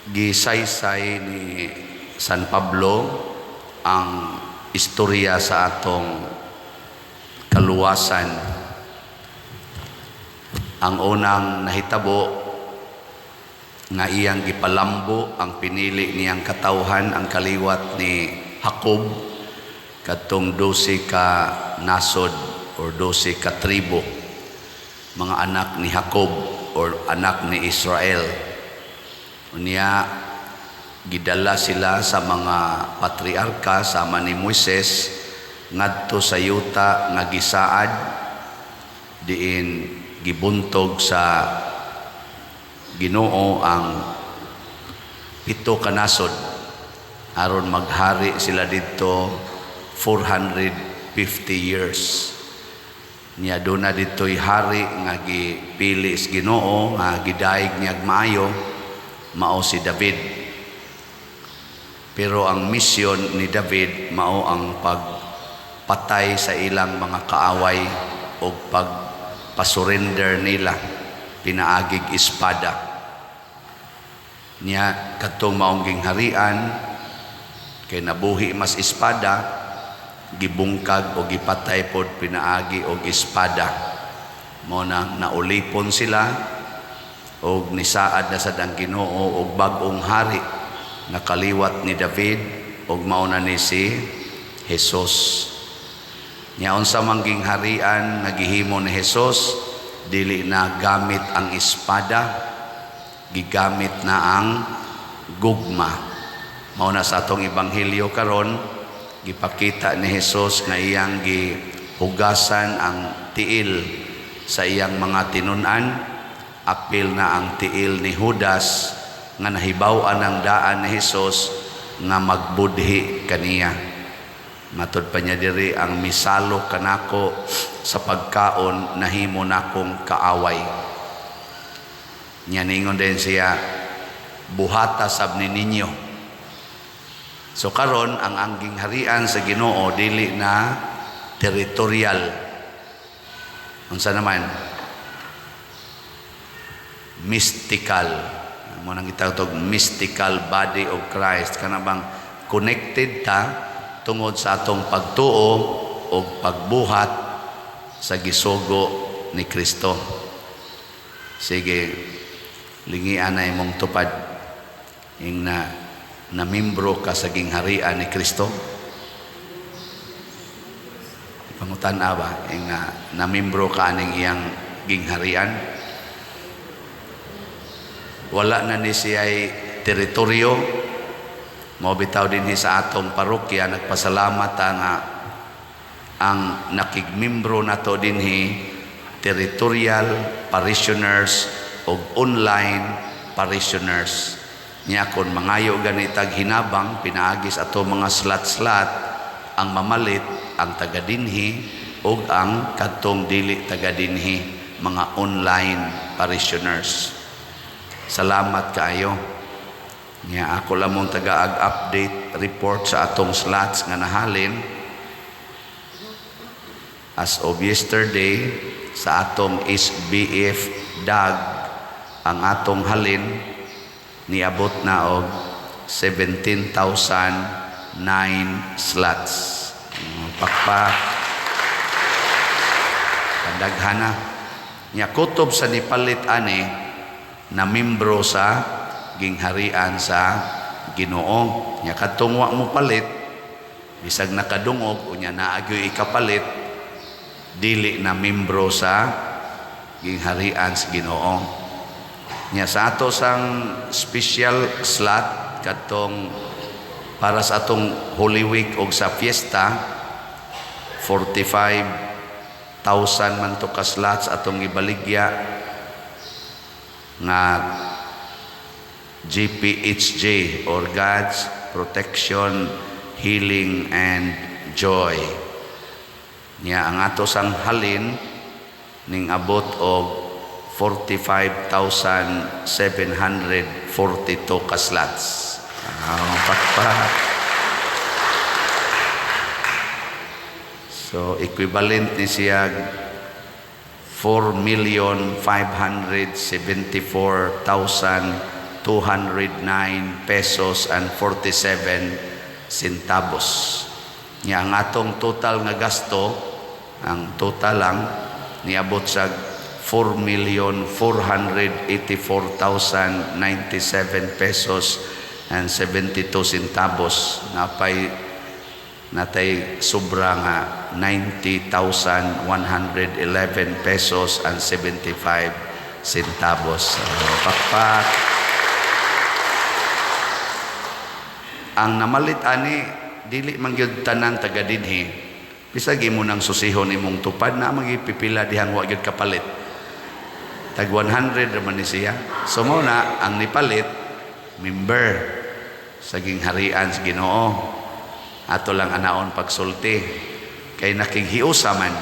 Gisaysay ni San Pablo ang istorya sa atong kaluwasan. Ang unang nahitabo nga iyang gipalambo ang pinili niyang katawhan, ang kaliwat ni Jacob, kadtong 12 ka nasod or 12 ka tribo, mga anak ni Jacob or anak ni Israel. Unya gidala sila sa mga patriarka sama ni Moises ngadto sa yuta nga gisaad, diin gibuntog sa Ginoo ang pito ka nasod aron maghari sila didto 450 years. Niya doon na dito'y hari nga gipili sa Ginoo nga gidayeg niya maayo, mao si David. Pero ang misyon ni David mao ang pagpatay sa ilang mga kaaway o pagpasurrender nila pinaagig espada. Niya kadtong maong gingharian, kay nabuhi mas espada, gibungkag o gipatay pod pinaagi og espada. Mao na naulipon sila og nisaad na sad ang Ginoo og bag-ong hari nga kaliwat ni David og mao na ni si Jesus. Nya unsa man gingharian nga gihimo ni Jesus, dili na gamit ang espada, gigamit na ang gugma. Mao na sa atong ebanghelyo karon, gipakita ni Jesus nga iyang gihugasan ang tiil sa iyang mga tinun-an, apil na ang tiil ni Judas nga nahibaw-an ang daan ni Jesus nga magbudhi kaniya. Matod pa niya diri, "Ang misalo kanako sa pagkaon nahimo nakong kaaway." Nya ningon din siya, "Buhata sab ni ninyo." So karon ang angging harian sa Ginoo dili na territorial. Unsa naman? Mystical. Mao nang gitawag mystical body of Christ, kana bang connected ta tungod sa atong pagtuo o pagbuhat sa gisugo ni Kristo. Sige, lingian na imong tupad. Ing na na membro ka sa gingharian ni Kristo. Pangutan-a ba ing na, na membro ka aning iyang gingharian? Wala na ni siya'y teritoryo. Mao bitaw dinhi sa atong parokya, nagpasalamat ta nga ang nakigmembro nato dinhi, territorial parishioners o online parishioners. Nya kon mangayo gani tag hinabang pinaagi sa ato mga slot-slot, ang mamalit ang taga dinhi ug ang kadtong dili taga dinhi, mga online parishioners. Salamat kaayo. Nya ako lamang taga update report sa atong slots nga nahalin as of yesterday sa atong SBF DAG. Ang atong halin niabot na og 17,009 slots. Pakpak. Kadaghana. Nya kutob sa nipalit ani na membro sa gingharian sa Ginoo. Nya kadtong wa mo palit, bisag nakadungog unya naagyoy ikapalit, dili na membro sa gingharian sa Ginoo. Nya sa ato sang special slot, kadtong para sa atong Holy Week og sa fiesta, 45,000 man to ka slots atong ibaligya nga GPHJ or God's Protection, Healing and Joy. Nya ang ato sang halin ning abot og 45,742 ka slots. Ah, pakpak. So equivalent ni siya 4,574,000. 209 pesos and 47 centavos. Nya ang atong total nga gasto, ang total lang niabot sa 4,484,097 pesos and 72 centavos. Napay natay sobra nga 90,111 pesos and 75 centavos. So, pakpak. Ang namalit ani, dili man gyud tanan taga dinhi. Bisag imo nang susihon imong tupad na magipipila dihang wa gyud kapalit. Tag 100 raman ni siya. So mo na ang nipalit, member sa gingharian sa Ginoo. Ato lang anaon pagsulti kay nakighiusa man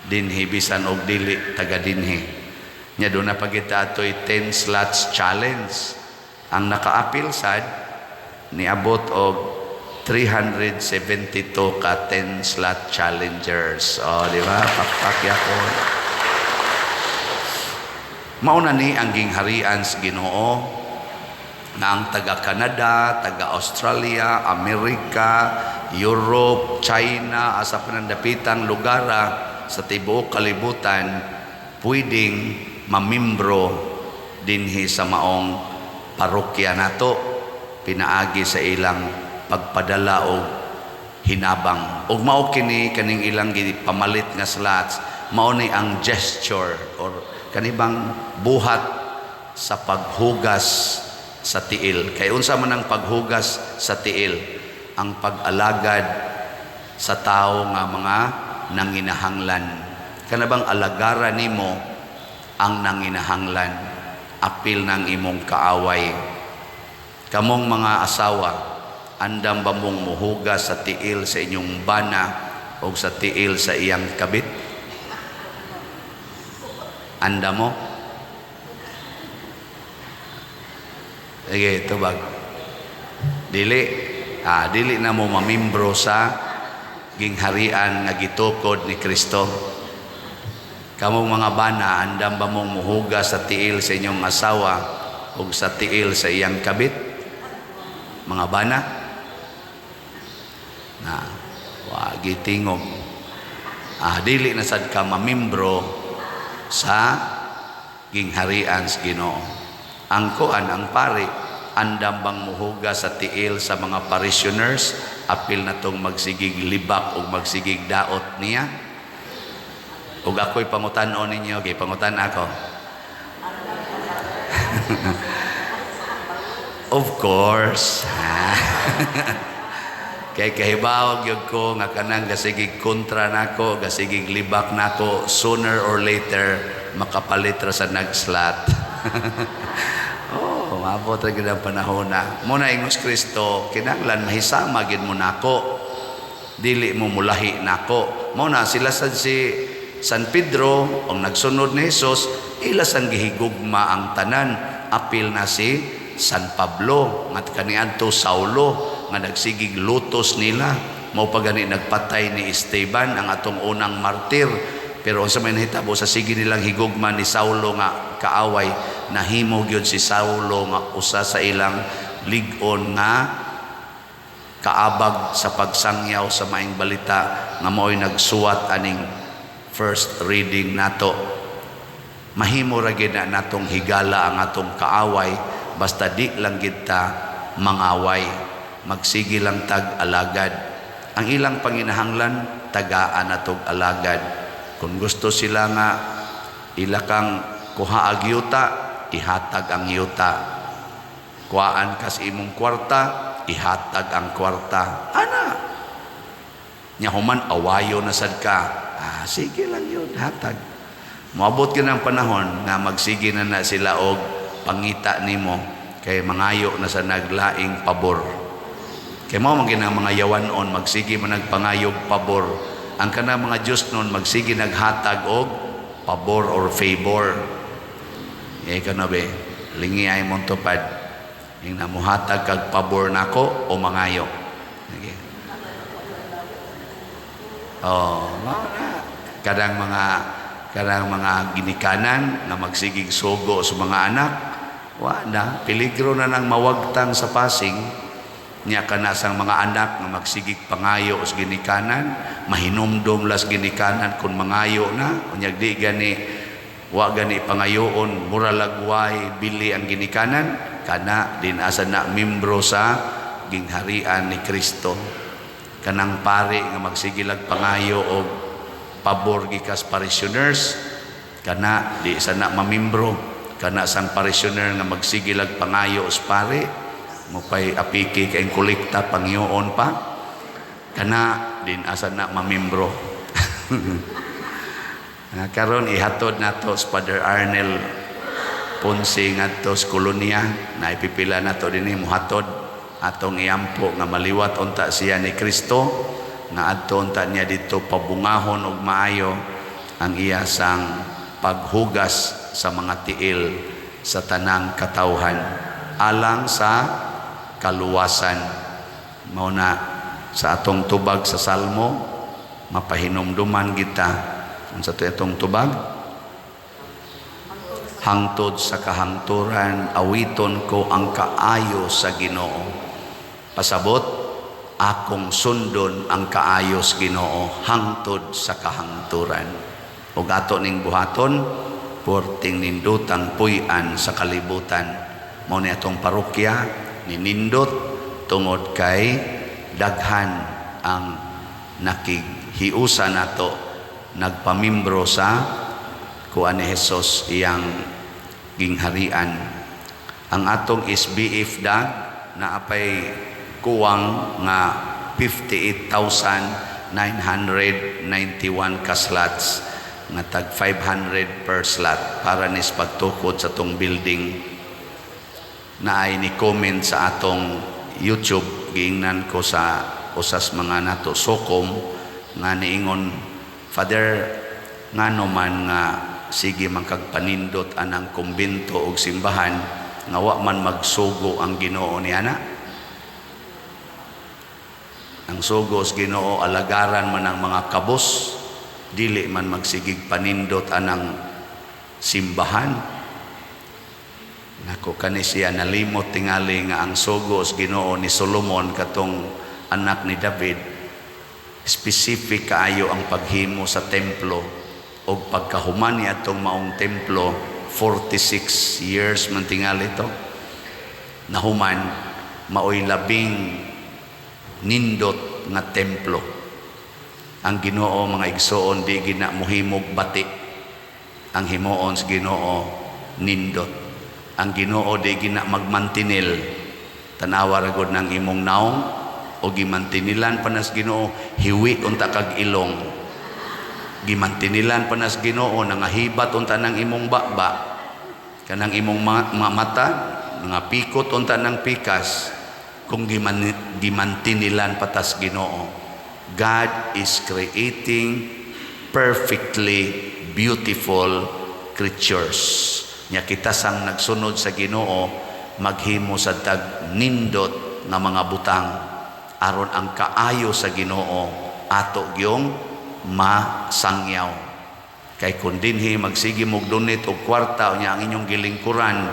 dinhi bisan og dili taga dinhi. Nya do na pagita atoy 10 slots challenge. Ang nakaapil sad niabot og 372 ka 10 slot challengers. Oh, di ba? Pakpak yakon. Mauna ni ang gingharian sa Ginoo na ang taga Canada, taga Australia, Amerika, Europe, China, asa pa ng dapitang lugar sa tibuok kalibutan, pwedeng mamimbro dinhi sa maong parokya nato pinaagi sa ilang pagpadala og hinabang. Ug mao kini kaning ilang gipamalit nga slots, mao ni ang gesture or kanibang buhat sa paghugas sa tiil. Kay unsa man ang paghugas sa tiil? Ang pag-alagad sa tao nga mga nanginahanglan. Kana bang alagaran nimo ang nanginahanglan, apil ng imong kaaway. Kamong mga asawa, andam ba mong muhugas sa tiil sa inyong bana o sa tiil sa iyang kabit? Anda mo? Sige, tubag. Dili. Dili na mo mamimbro sa gingharian nga gitukod ni Kristo. Kamong mga bana, andam ba mong muhugas sa tiil sa inyong asawa o sa tiil sa iyang kabit? Mga bana? Na, wagi tingog. Dili na sad ka mamimbro sa gingharian sa Ginoo. Ang kuan, ang pari, andam bang muhugas sa tiil sa mga parishioners, apil na tong magsigig libak o magsigig daot niya? Ug ako'y pangutan-on ninyo, okay, pangutan ako. Of course. Kay kahibaw gyud ko nga kanang gasigig kontra nako, gasigig libak nako, sooner or later makapalit ra sa nagslot. Oh, maabot ra gyud ang panahon na. Muna ingos Kristo, kinahanglan mahisama gyud mo nako. Dili mo mulahi nako. Mo na sila sad si San Pedro ang nagsunod ni Jesus, ila sang gihigugma ang tanan. Apil na si San Pablo nga kaniadto Saulo nga nagsigig lutos nila. Mao pa gani nagpatay ni Esteban ang atong unang martir. Pero unsa may nahitabo sa sige nilang higugma ni Saulo nga kaaway, nahimo gyud si Saulo nga usa sa ilang lig-on nga kaabag sa pagsangyaw sa maayong balita nga mao'y nagsuwat aning first reading nato. Mahimo ra gyud na natong higala ang atong kaaway basta di lang gid ta mangaway. Magsige lang tag alagad. Ang ilang panginahanglan, tagaan natog alagad. Kung gusto sila nga ila kang kuhaag yuta, ihatag ang yuta. Kuhaan kas imong kwarta, ihatag ang kwarta. Ana. Nya human awayo na sad ka. Sige lang yun, hatag. Moabot gyud ang panahon nga magsige na na sila og pangita nimo kay mangayo na sa naglaing pabor. Kay mao man gyud ang mga yawan-on, magsige man nagpangayog pabor. Ang kana mga Diyos nun magsige naghatag og pabor or favor. Eh kano be, lingi ay mong tupad. Yung namuhatag kag pabor nako o mangayo. Sige. Oh, mao na. Kadang mga ginikanan na magsigig sugo sa mga anak. Wa na, peligro na nang mawagtang sa pasing niya. Kana sang mga anak nga magsigig pangayo sa ginikanan, mahinumdom las ginikanan kung mangayo na. Unyag di gani, wa gani pangayoon, mura lagway bili ang ginikanan. Kana din asa na membro sa gingharian ni Kristo. Kanang pare nga magsigilag pangayo og pabor gikas parishioners, kana di sa na mamimbro. Kana sang parishioner nga magsigilag pangayo sa pare, mupay apiki kay kolekta, pangyoon pa, kana din asa na mamimbro. Ah, karon ihatod nato sa Father Arnel Ponce ngadto sa kolonya na ipipila nato dinhi muhatod. Atong iampo nga maliwat unta siya ni Kristo, nga adto unta niya dito pabungahon og maayo ang iya sang paghugas sa mga tiil sa tanang katawhan alang sa kaluwasan. Mao na sa atong tubag sa Salmo, mapahinumduman kita. Unsa to atong tubag? "Hangtod sa kahangturan awiton ko ang kaayo sa Ginoo." Pasabot, akong sundon ang kaayo sa Ginoo hangtod sa kahangturan. Ug ato ning buhaton, porting nindutang puy-an sa kalibutan. Mao ni atong parokya ninindot tungod kay daghan ang nakighiusa nato, nagpamimbro sa kuan ni Jesus, iyang gingharian. Ang atong SBF dag naapay kuwang nga 58,991 ka slots nga tag 500 per slot para nis pagtukod sa tong building. Na ay ni comment sa atong YouTube, giingnan ko sa usas mga nato sukom nga niingon, "Father, ngano man nga sige man kag panindot anang kumbento og simbahan nga wa man magsugo ang Ginoo niya na? Ang sugo sa Ginoo, alagaran man ang mga kabos, dili man magsigig panindot anang simbahan." Nako, kani siya nalimot tingali nga ang sugo sa Ginoo ni Solomon, katong anak ni David, specific kaayo ang paghimo sa templo, og pagkahuman ni atong maong templo, 46 years man tingali to nahuman, maoy labing nindot nga templo. Ang Ginoo, mga igsoon, di gina muhimog bati. Ang himuon sa Ginoo, nindot. Ang Ginoo di gina magmantinil. Tanawa ra gud ng imong naong o gimantinilan pa nas Ginoo, hiwi unta kag ilong. Gimantinilan pa nas Ginoo, nangahibat unta ng imong baba, kanang imong mata, nga pikot unta ng pikas kung gimantinilan patas Ginoo. God is creating perfectly beautiful creatures. Nya kita sang nagsunod sa Ginoo, maghimo sa tag nindot nga mga butang aron ang kaayo sa Ginoo ato gyung masangyaw. Kay kun dinhi magsige mog donate og kwarta, unya ang inyong gilingkuran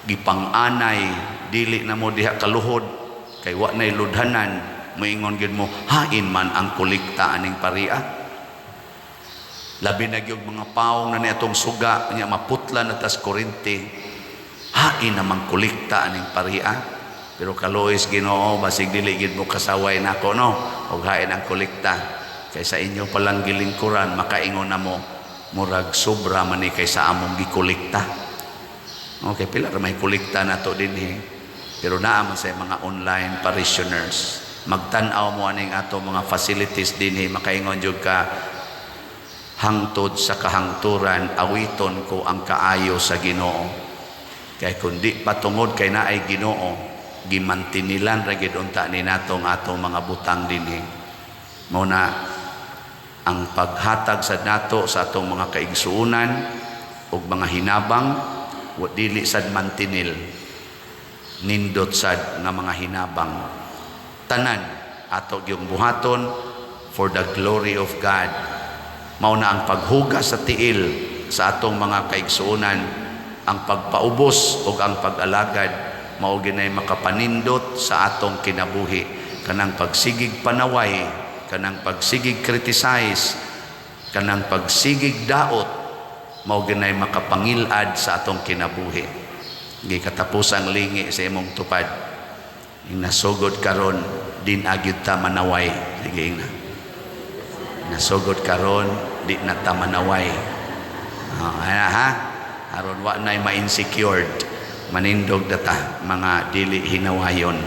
gipang-anay, dili na mo diha kaluhod kay wa nay ludhanan, moingon gyud mo, "Hain man ang kolekta aning paria." Labi na gyud mga paong na ni atong suga nya maputla na tas kuryente, "Hain namang kolekta aning paria." Pero kaluoy Ginoo, basig dili gyud mo kasaway nako, no, og hain ang kolekta, kay sa inyo palang gilingkuran, makaingon na mo, "Murag sobra man ni kay sa among gikolekta." Okay, pila ra may kolekta nato dinhi, pero naa man sa mga online parishioners. Magtan-aw mo aning ato mga facilities dinhi, makaingon jud ka, "Hangtod sa kahangturan awiton ko ang kaayo sa Ginoo." Kay kun di patungod kay naay Ginoo, gimantinilan ra gid unta ni natong atong mga butang dinhi. Mao na ang paghatag sa nato sa atong mga kaigsuonan ug mga hinabang, wa dili sad mantinil, nindot sad nga mga hinabang. Tanan ato gyung buhaton for the glory of God. Mao na ang paghugas sa tiil sa atong mga kaigsuonan. Ang pagpaubos o ang pag-alagad mao ginay makapanindot sa atong kinabuhi. Kanang pagsigig panaway, kanang pagsigig criticize, kanang pagsigig daot, mao ginay makapangilad sa atong kinabuhi. Gikatapos ang lingi sa imong tupad. Ing nasugod karon, di na gyud ta manaway. Sige na. Nasugod karon, di na ta manaway. Oh, ha? Aron wa na'y ma-insecured. Manindog data mga dili hinawayon.